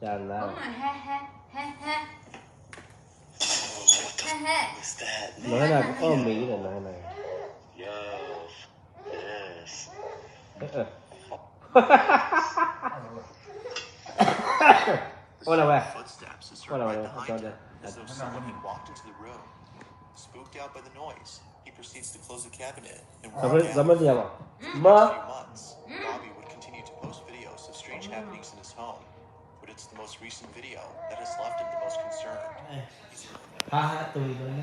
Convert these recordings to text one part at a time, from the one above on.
တၢ်နါ ဟဲ ဟဲ ဟဲ ဟဲ ဟဲ ဟဲ နဟဲနၤကအီၣ်မ့ၤဒီးနဟဲနၤ Yo, this. အိၣ်လၢဝဲ Footsteps is heard right behind him, as though someone had walked into the room. Spooked out by the noise, he proceeds to close the cabinet and walk out. သးမ့ၢ်တယၤဘၣ် မ့ၢ် For a few months, Bobby would continue to post videos of strange happenings in his home, but it's the most recent video that has left him the most concerned. ဟါ ဟါ တဝံၤလီၤလၢ ဘ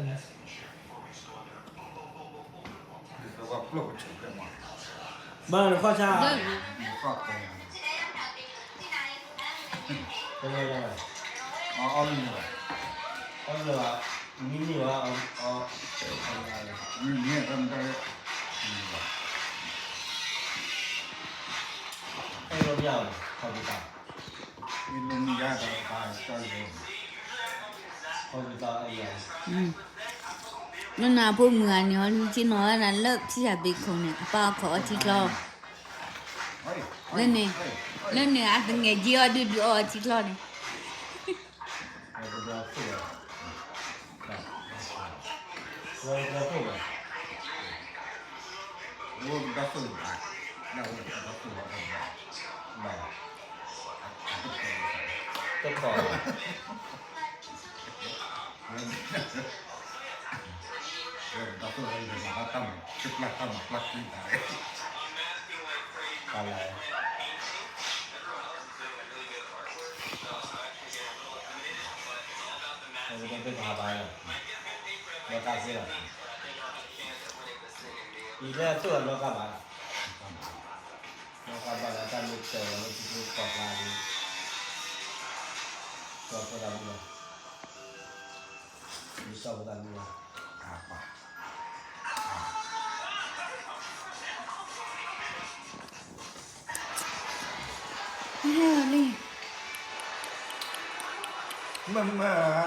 ၣ်နခီၣ်ဆါ တဝဲလၢ အီၣ်လၢ အီၣ်လၢ မံၤမံၤဝဲ အီၣ် မံၤမံၤ အဲၣ်လိာ်မ့ၢ် ခီၣ်ပူၤတၢ် အဲၣ်လိာ်မ့ၢ်ယါတၢ်တခါ ကၠီယဲ ခီၣ်ပူၤတၢ်အဲၣ်လိာ် လၢနၤအဖိမုၣ်ဂၤန့ၣ် ဟီလူၤက့နီၢ်ဝဲဒၣ်လၢဖံၣ်ယၤဘ့းခိၣ်န့ၣ် အပၢ်အခီၣ်အီထံချီ လၢန့ၣ် လၢန့ၣ်အသငဲးက့အီၤဒုးဒုးအီထံချီန့ၣ် တခီ ပှၤလၢ ပှၤလၢ လီၤကါသ့လီၤ အံၤလၢအသိၣ်အလီၤကါဘၣ်လီၤ လီၤကါဘၣ်လၢတၢ်မ့ၢ်တၢ်လီၤလၢပှၤပှၤလၢ ကၠီဖိတၢ်မုၢ်လီၤ မ့ၢ်ကၠီဖိတၢ်မုၢ်လီၤ ဟဲလံ မ့ၢ်မ့ၢ်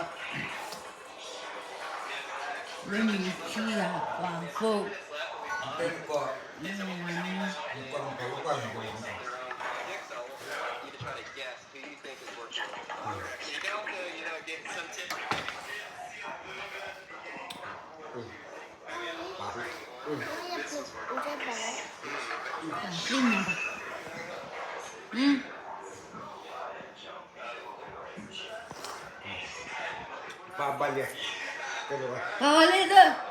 ရင်းမံၤခံဂၤ ပှၤဖိ မ့ၢ်ဝဲန့ၣ် ပှၤဘၣ်လံ ပှၤဝဲလံသၢ